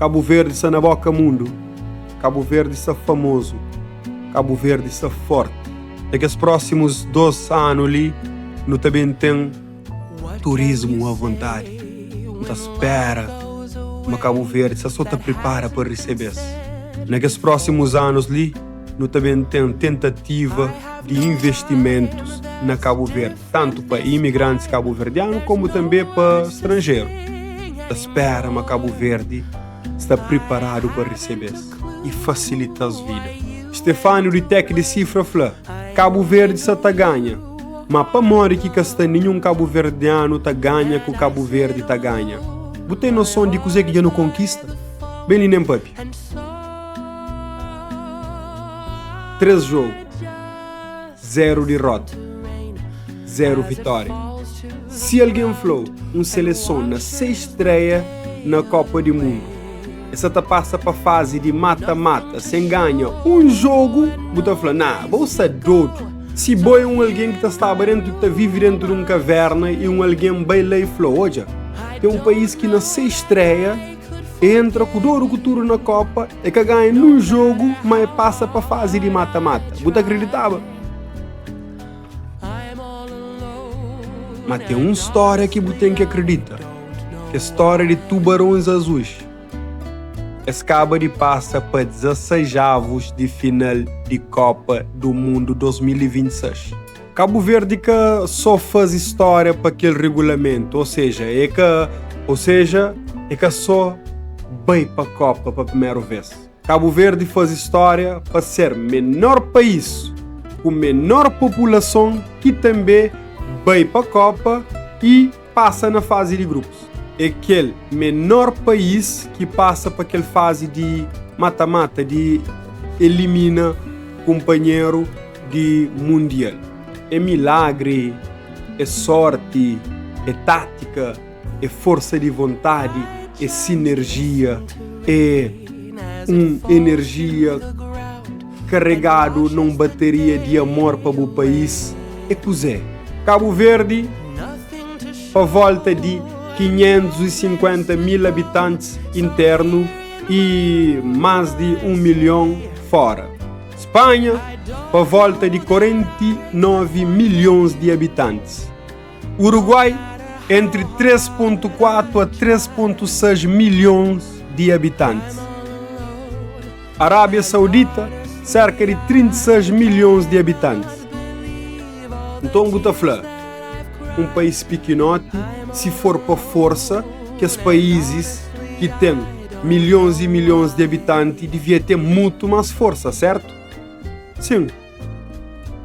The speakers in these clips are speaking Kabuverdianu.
Kabu Verdi sta na boka mundu, Kabu Verdi sta famozu, Kabu Verdi sta forti. Na kes prósimus 2 anu li nu ta ben ten turismu a vontadi. Nu ta spera ma Kabu Verdi sta so ta pripara pa resebe-s. Na kes prósimus anus li nu ta ben ten tentativa di investimentus na Kabu Verdi, tantu pa imigrantis kabuverdianu komu tanbe pa stranjeru. Ta spera ma Kabu Verdi sta priparadu pa resebe-s i fasilita-s vida. Stefânio di Tec de Cifra fla, Kabu Verdi sa ta ganha, ma pamodi ki ka sta ninhun kabuverdianu ta ganha ku Kabu Verdi ta ganha? Bu ten noson di kuzê ki dja nu konkista? Ben li nen papia. 3 jogu, 0 dirota, 0 vitória. Si algen fla-u un seleson na se streia na Kopa di Mundu, es sa ta pasa pa fazi di mata-mata sen ganha un jogu, bu ta fla, Nah, bo sta dodu. Si bo é un algen ki ta staba dentu, ki ta vive dentu di un kaverna i un algen bai la i fla-u, Odja, ten un país ki na se streia, E entra ku dodu ku tudu na kopa, e ka ganha nun jogu, ma e pasa pa fazi di mata-mata. Bu ta akreditaba? Ma ten un stória ki bu ten ki akredita, ki é stória di Tubarões Azuis. Es kaba di pasa pa 16 avus di final di Kopa du Mundu 2026. Kabu Verdi ka só faze stória pa kel regulamentu, ou seja, é ka, ou seja, é ka só bai pa Kopa pa primeru vez. Kabu Verdi faze stória pa ser menor país ku menor populason ki tanbe bai pa Kopa y pasa na fazi di grupus. É kel menor país ki pasa pa kel fazi di mata-mata, di elimina kunpanheru di mundial. É milagri, é sorti, é tátika, é forsa di vontadi, é sinerjia, é un enerjia karegadu na un bateria di amor pa bu país. É kuzê? Kabu Verdi, pa volta di 550 mil abitantis internu i más di un milhon fora. Spanha, pa volta di 49 milhons di abitantis. Uruguai, entri 3.4 a 3.6 milhons di abitantis. Arábia Saudita, serka di 36 milhons di abitantis. Nton bu ta fla, un país pikinoti, si for pa forsa, kes paízis ki ten milhons i milhons di abitanti divia ten mutu más forsa, sertu? Sin.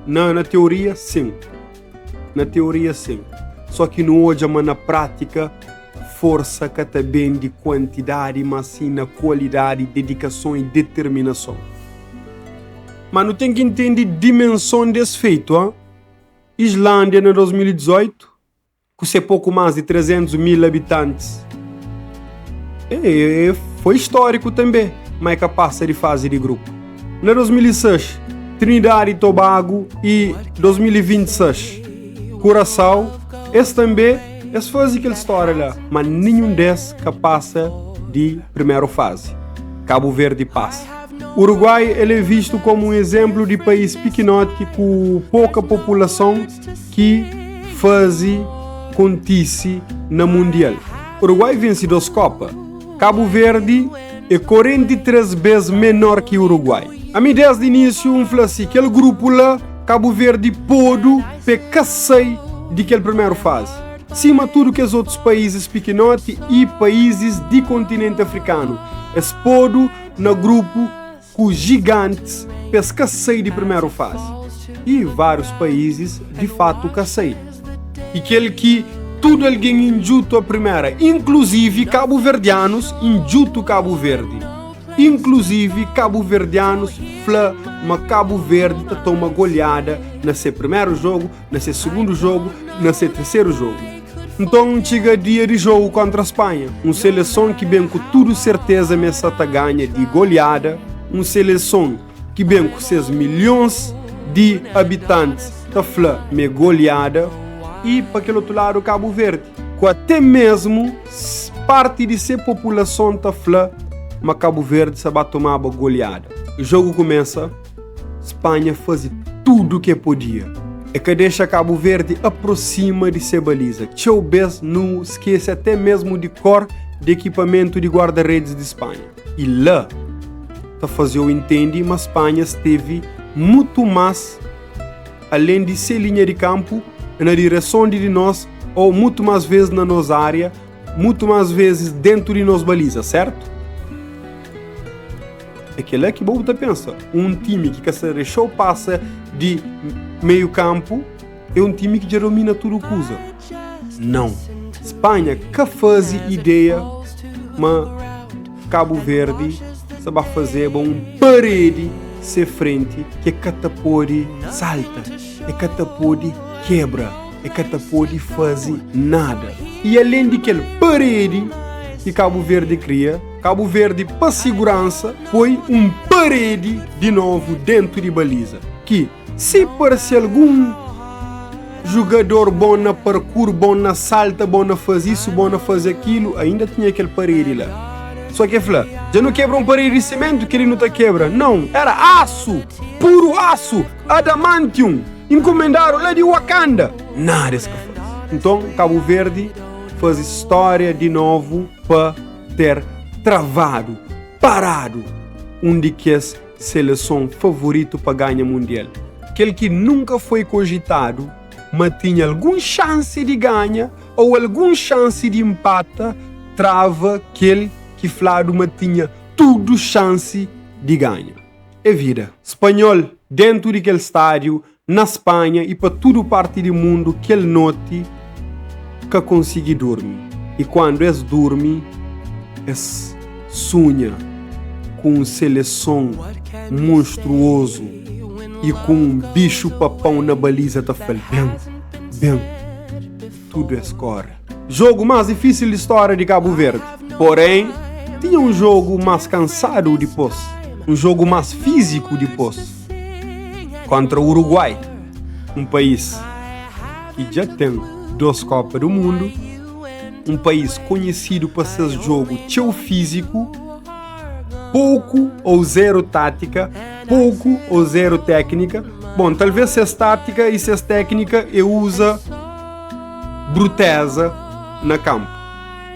Na, na teoria, sin. Na teoria, sin. Só ki nu odja ma na prátika forsa ka ta ben di kuantidadi, má sin na kualidadi, dedikason i determinason. Má nu ten ki intende dimenson des feitu. A Islândia na 2018, ku se poku más di 300 mil abitantis, e, foi históriku tanbê, má e ka pasa di fazi di grupu. Na 2006, Trinidad i Tobago i 2026, Curaçao, es tanbê es faze kel stória la, má ninhun des ka pasa di primeru fazi. Kabu Verdi pasa. Uruguai el é vistu komu un izénplu di país pikinoti ku poka populason ki faze kontise na Mundial. Uruguai vense 2 Kopa. Kabu Verdi é 43 bês menor ki Uruguai. Ami desdi inísiu N fla si, kel grupu la Kabu Verdi podu pa e ka sai di kel primeru fazi, sima tudu kes otus paízis pikinoti i paízis di kontinenti afrikanu. Es podu na grupu ku jigantis pa es ka sai di primeru fazi. I várius paízis di fatu ka sai. I kel ki tudu algen indjutu a primera, inkluzivi kabuverdianus indjutu Kabu Verdi. Inkluzivi kabuverdianus fla ma Kabu Verdi ta toma goleada na se primeru jogu, na se sugundu jogu, na se terseru jogu. Nton txiga dia di jogu kontra Spanha, un seleson ki ben ku tudu serteza ma es sa ta ganha di goleada, un seleson ki ben ku ses milhons di abitantis ta fla ma é goleada, i pa kel otu ladu Kabu Verdi, ku até mesmu parti di se populason ta fla. ma Cabo Verde sa ba tomaba goleada. Jogo começa, Spanha faze tudo ke podia. E ka dexa Cabo Verde aproxima di se baliza. Txeu bes nu skese até mesmo di kor di ekipamentu di guarda-redes di Spanha. I la ta faze-u intende ma Spanha stevi mutu más alén di se linha di kanpu, na direson di di nos ou mutu más ves na nos ária, mutu más vezes dentu di nos baliza, sertu? É kel-la ki bo bu ta pensa. Un timi ki ka sta dexa-u pasa di meiu kanpu é un timi ki dja domina tudu kuza. Nau. Spanha ka faze ideia ma Kabu Verdi sta ba fazeba un paredi se frenti ki e ka ta pode salta, e ka ta pode kebra, e ka ta pode faze nada. I alén di kel paredi ki Kabu Verdi kria, Kabu Verdi pa siguransa poi un paredi di novu dentu di baliza ki si parse algun jugador bon na parkour, bon na salta, bon na faze isu, bon na faze akilu, ainda tinha kel paredi la. So ki el fla, dja nu kebra un paredi di simentu, kel-li nu ta kebra. Nau, era asu, puru asu, adamantium, inkumendadu la di Wakanda. Nada es ka faze. Nton, Kabu Verdi faze stória di novu pa ter travadu, paradu, un di kes seleson favoritu pa ganha Mundial. Kel ki nunka foi kojitadu ma tinha algun xansi di ganha ou algun xansi di inpata, trava kel ki fladu ma tinha tudu xansi di ganha. É vida. Spanhol dentu di kel stádiu na Spanha i pa tudu parti di mundu kel noti ka konsigi durmi. I kuandu es durmi, es sunha ku un seleson monstruozu i ku un bixu papão na baliza ta fla-l, Ben, ben! Tudu es kóre. Jogu más difísil di stória di Kabu Verdi. Porém, tinha un jogu más kansadu dipôs, un jogu más fíziku dipôs. kontra Uruguai, un país ki dja ten 2 Kopa du Mundu, un país konhesidu pa ses jogu txeu fíziku, pouku ou zeru tátika, pouku ou zeru téknika. Bon, talvês ses tátika i ses téknika é uza bruteza na kanpu.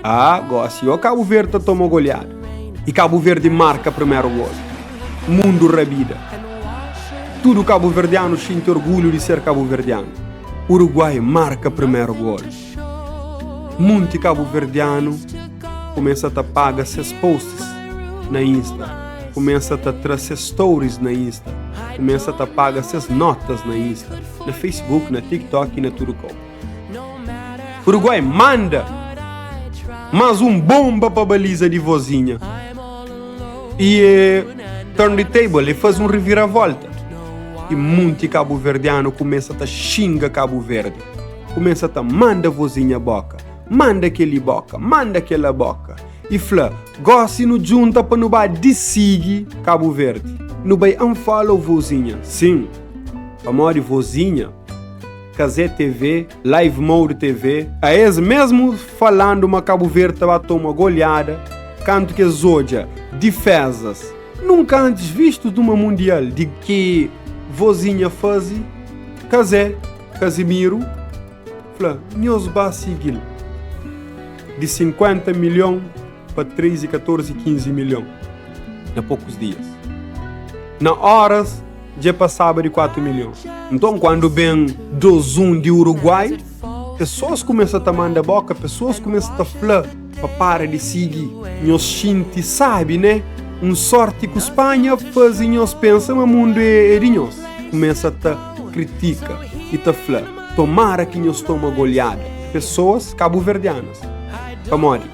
Ah, gosi o Kabu Verdi ta toma goleada. I Kabu Verdi marka primeru gol. Mundu rabida. Tudu kabuverdianu xinti orgulhu di ser kabuverdianu. Uruguai marka primeru gol. Munti kabuverdianu kumesa ta paga ses posts na Insta, kumesa ta tra ses stories na Insta, kumesa ta paga ses notas na Insta, na Facebook, na TikTok i na tudu kau. Uruguai manda más un bonba pa baliza di Vozinha i e turn the table, e faze un reviravolta i munti kabuverdianu kumesa ta xinga Kabu Verdi, kumesa ta manda Vozinha boka, manda keli boka, manda kela boka i fla gosi nu djunta pa nu ba disigi Kabu Verdi, nu bai unfollow Vozinha, sim, pamodi Vozinha. Kazé TV, Live Mode TV, a es mesmu falandu ma Kabu Verdi ta ba toma goleada kantu ki es odja difezas nunka antis vistus numa mundial di ki Vozinha fazi, Kazé Casimiro fla nhos ba sigil di 50 milhon pa 13, 14, 15 milhon na pokus dias. Na oras dja pasaba di 4 milhon. Nton kuandu ben 2-1 di Uruguai, pesoas kumesa ta manda boka, pesoas kumesa ta fla pa para di sigi. Nhos xinti sabi, né? Un sorti ku Spanha faze nhos pensa ma mundu é di nhos. Kumesa ta kritika i ta fla, tomara ki nhos toma goleada. Pesoas kabuverdianas, pamodi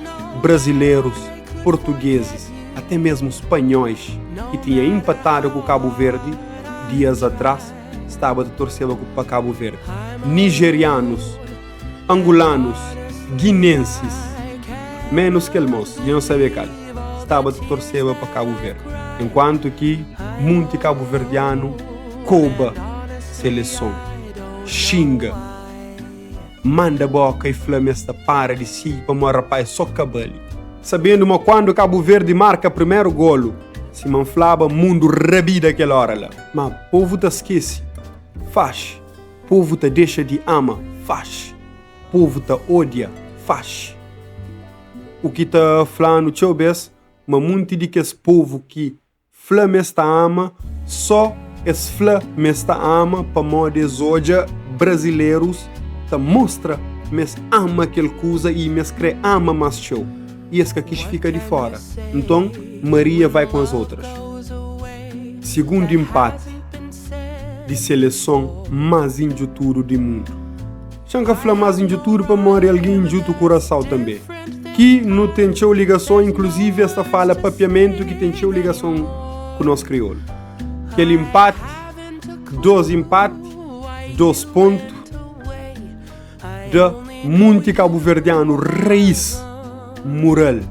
brazilerus, portugueses, até mesmu spanhóis ki tinha inpatadu ku Kabu Verdi dias atrás staba ta torseba ku pa Kabu Verdi, nigerianus, angulanus, guinensis, menus kel mos, dja nu sabe kal, staba ta torseba pa Kabu Verdi, enkuantu ki munti kabuverdianu koba seleson, xinga. Manda boka i fla ma es ta para di sigi pamodi rapaz é so kabali. Sabendo ma quando Cabo Verde marca primeiro golo, sima N flaba, mundo rabida kel hora la. Ma povo ta skese, faxi. Povo ta dexa di ama, faxi. Povo ta odia, faxi. U ki ta flanu txeu bes ma munti di kes povo ki fla ma es ta ama, só es fla ma es ta ama pamodi es odja brazilerus ta mostra ma es ama kel kuza i ma es kre ama más txeu i es ka kis fika di fora. Nton, Maria vai com as outras. Sigundu inpati di seleson más indjutudu di mundu. Xa N ka fla más indjutudu pamodi algen indjutu Kurasau tanbê. Ki nu ten txeu ligason, inkluzivi es ta fala papiamentu ki ten txeu ligason ku nos kriolu. Kel inpati, dos inpati, dos pontu, da munti kabuverdianu rais, mural.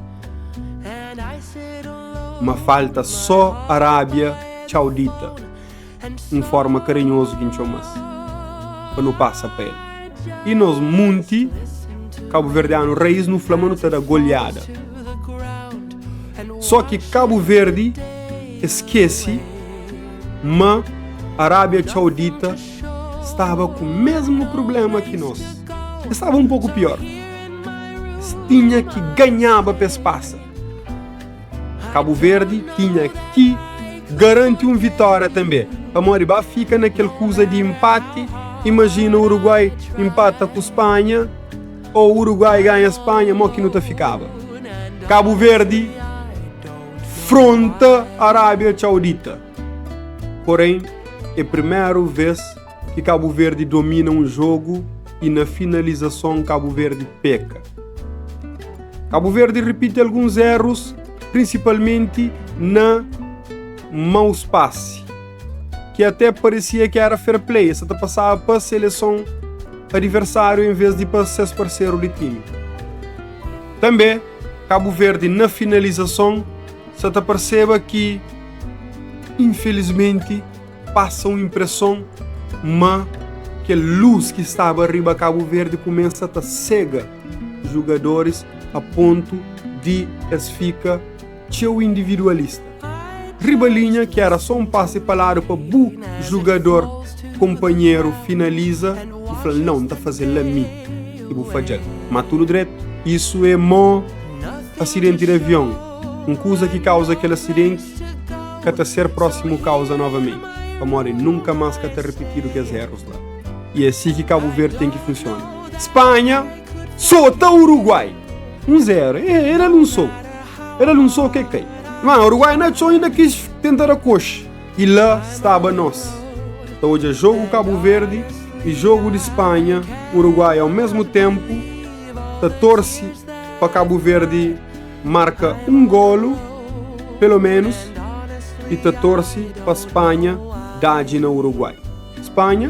Ma falta só Arábia Txaudita. Un forma karinhozu ki N txoma-s pa nu pasa pa el. I nos munti kabuverdianu rais nu fla ma nu ta da goliada. Só ki Kabu Verdi es skese ma Arábia Txaudita staba ku mesmu prubléma ki nos. Es staba un poku pior. Es tinha ki ganhaba pa es pasa. Kabu Verdi tinha ki garanti un vitória tanbê, pamodi ba fika na kel kuza di inpati. Imajina Uruguai inpata ku Spanha ô Uruguai ganha Spanha, mó ki nu ta fikaba? Kabu Verdi fronta Arábia Txaudita. Porém, é primeru vês ki Kabu Verdi domina un jogu i na finalizason Kabu Verdi peka. Kabu Verdi ripiti alguns errus, prinsipalmenti na maus pasi, ki até paresia ki era fair play, es sa ta pasaba pa seleson adiversáriu en vez di pa ses parseru di timi. Tanbê, Kabu Verdi na finalizason sa ta parseba ki infelizmenti pasa un impreson ma kel lus ki staba riba Kabu Verdi kumesa ta sega jugadoris a pontu di es fika txeu individualista. Riba linha ki era so un pasi pa ladu pa bu jugador konpanheru finaliza, bu fla-l nau, N ta faze-l la mi i bu fadja-l. Ma tudu dretu. Isu é mo asidenti di avion, un kuza ki kauza kel asidenti ka ta ser prósimu kauza novamenti, pamodi nunka más ka ta ripitidu kes erus la. I é si ki Kabu Verdi ten ki funsiona. Spanha sota Uruguai 1 0. É, el dal un soku. El dal un soku e kai. Ma Uruguai na txon inda kis tenta da koxi. I la staba nos ta odja jogu Kabu Verdi i jogu di Spanha, Uruguai au mesmu tempu ta torsi pa Kabu Verdi marka un golu pelo menus i ta torsi pa Spanha dadji na Uruguai. Spanha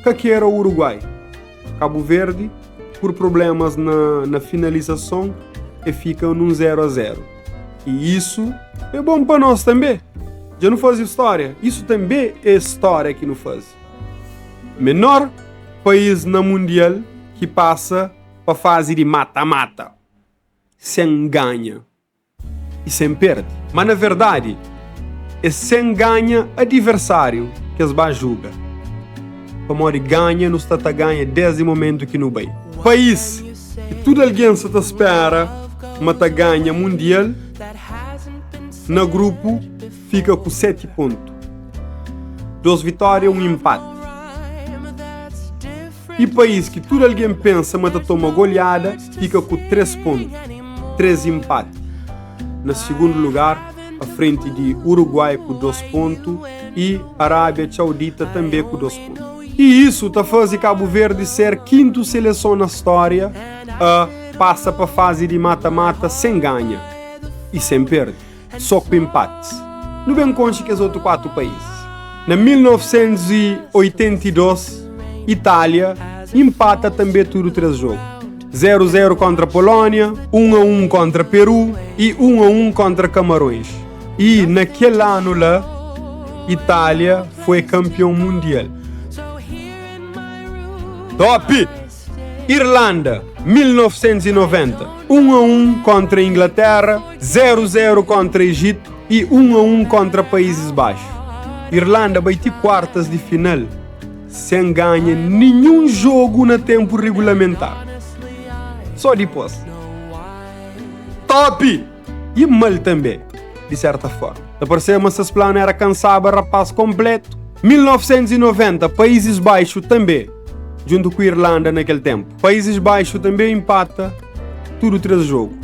ka kera Uruguai. Kabu Verdi pur problemas na na finalizason e fika nun 0 a 0. I isu é bon pa nos tanbe. Dja nu faze stória. Isu tanbe é stória ki nu faze. Menor país na mundial ki pasa pa fazi di mata-mata sen ganha. i sen perde. Ma na verdadi, é sen ganha adiversáriu ki es ba juga. Pamodi ganha nu sta ta ganha desdi momentu ki nu bai. País ki tudu algen sa ta spera ma ta ganha mundial, na grupu fika ku 7 pontu, 2 vitória 1 inpati. I país ki tudu algen pensa ma ta toma goliada fika ku 3 pontu, 3 inpati. Na sigundu lugar, a frenti di Uruguai ku 2 pontu i Arábia Txaudita tanbe ku 2 pontu. I isu ta faze Kabu Verdi ser kintu seleson na stória a pasa pa fazi di mata-mata sen ganha i sen perde, so ku inpatis. Nu ben konxe kes otu 4 país. Na 1982, Itália inpata tanbe tudu 3 jogu, 0 0 kontra Polónia, 1 a 1 kontra Peru i 1 a 1 kontra Kamarões. I na kel anu la, Itália foi kanpion mundial. Top! Irlanda, 1990. 1 a 1 kontra Inglaterra, 0 0 kontra Ejitu i 1 a 1 kontra Paízis Baxu. Irlanda bai ti kuartas di final sen ganha ninhun jogu na tenpu rigulamentar. Só dipôs. Top! I mal tanbê, di serta forma. Ta parseba ma ses planu era kansaba rapaz konpletu. 1990, Paízis Baixu tanbê, djuntu ku Irlanda na kel tenpu. Paízis Baixu tanbê inpata tudu 3 jogu.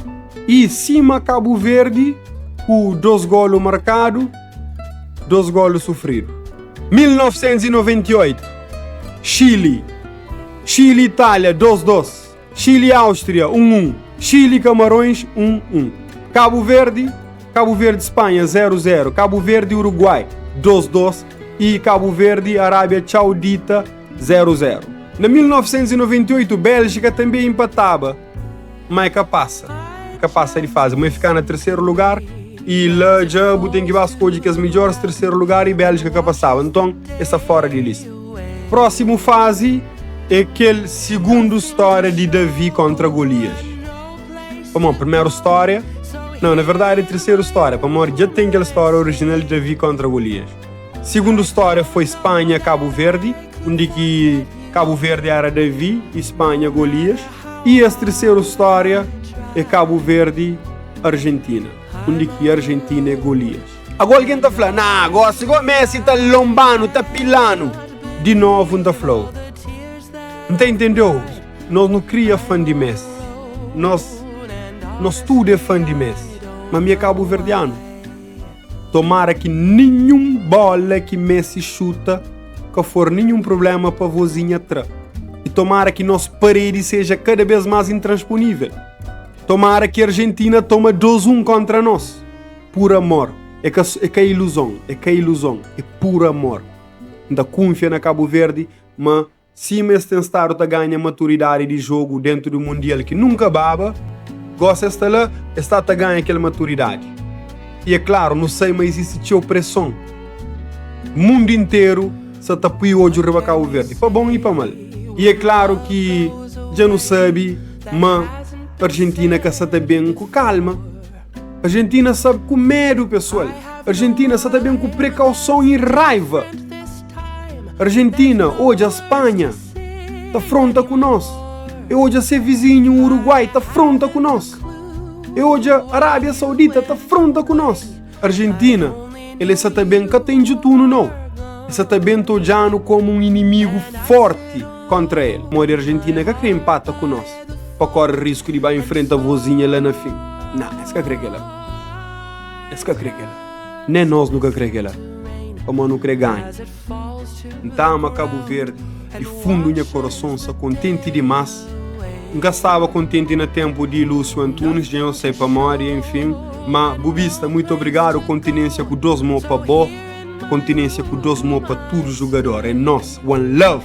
I sima Kabu Verdi, ku 2 golu markadu, 2 golu sufridu. 1998, Xili, Xili Itália 2 2, Xili Áustria 1 1, Xili Kamarões 1 1, Kabu Verdi, Kabu Verdi Spanha 0 0, Kabu Verdi Uruguai 2 2 i Kabu Verdi Arábia Txaudita 0 0. Na 1998 Béljika tanbê inpataba, má e ka pasa, e ka pasa di fazi, má e fika na terseru lugar i la dja bu ten ki ba skodje kes midjoris terseru lugar i Béljika ka pasaba, nton e sta fora di lista. Prósimu fazi é kel sigundu stória di Davi kóntra Golias. Pamodi primeru stória, nau, na verdadi é terseru stória, pamodi dja ten kel stória orijinal di Davi kóntra Golias. Sigundu stória foi Spanha, Kabu Verdi, undi ki Kabu Verdi éra Davi i Spanha Golias. I es terseru stória é Kabu Verdi, Arjentina, undi ki Arjentina é Golias. Agó algen ta fla, Nah, gósi gó Messi ta lonba-nu, ta pila-nu. Di novu N ta fla-u, N ta intende-u, nos nu kria fan di Messi, nos, nos tudu é fan di Messi, ma mi é kabuverdianu. Tomara ki ninhun bola ki Messi xuta ka for ninhun problema pa vozinha tra. I tomara ki nos paredi seja kada bes más intransponível. Tomara ki Argentina toma 2-1 kontra nos. Pur amor. É ka, é ka iluzon, é ka iluzon, é pur amor. N ta kunfia na Kabu Verdi ma Sima es ten stadu ta ganha maturidadi di jogu dentu di un Mundial ki nunka baba, gosi es sta la, es sta ta ganha kel maturidadi. I é klaru, nu sai ma izisti txeu preson. Mundu interu sa ta pui odju riba Kabu Verdi, pa bon i pa mal. I é klaru ki dja nu sabi ma Argentina ka sa ta ben ku kalma. Argentina sta ku medu, pesoal. Argentina sta ta ben ku prekauson i raiva. Argentina odja Spanha ta fronta ku nos. E odja se vizinhu Uruguai ta fronta ku nos. E odja Arábia Saudita ta fronta ku nos. Argentina, el sta ta ben ka ta indjutunu nau. El sta ta ben ta odjanu komu un inimigu forti kontra el. Modi Argentina ka kre inpata ku nos pa kore risku di ba infrenta vozinha la na fin. Na, es ka kre kela. Es ka kre kela. Nen nos nu ka kre kela. Pamodi nu kre ganha. N ta ama Kabu Verdi di fundu nha korason sta kontenti dimas. N ka staba kontenti na tenpu di Lúcio Antunes, dja nhos sai pamodi, enfin. Ma Bubista, muitu obrigadu, kontinensia ku dos mo pa bo, kontinensia ku dos mo pa tudu jugador. É nos, one love!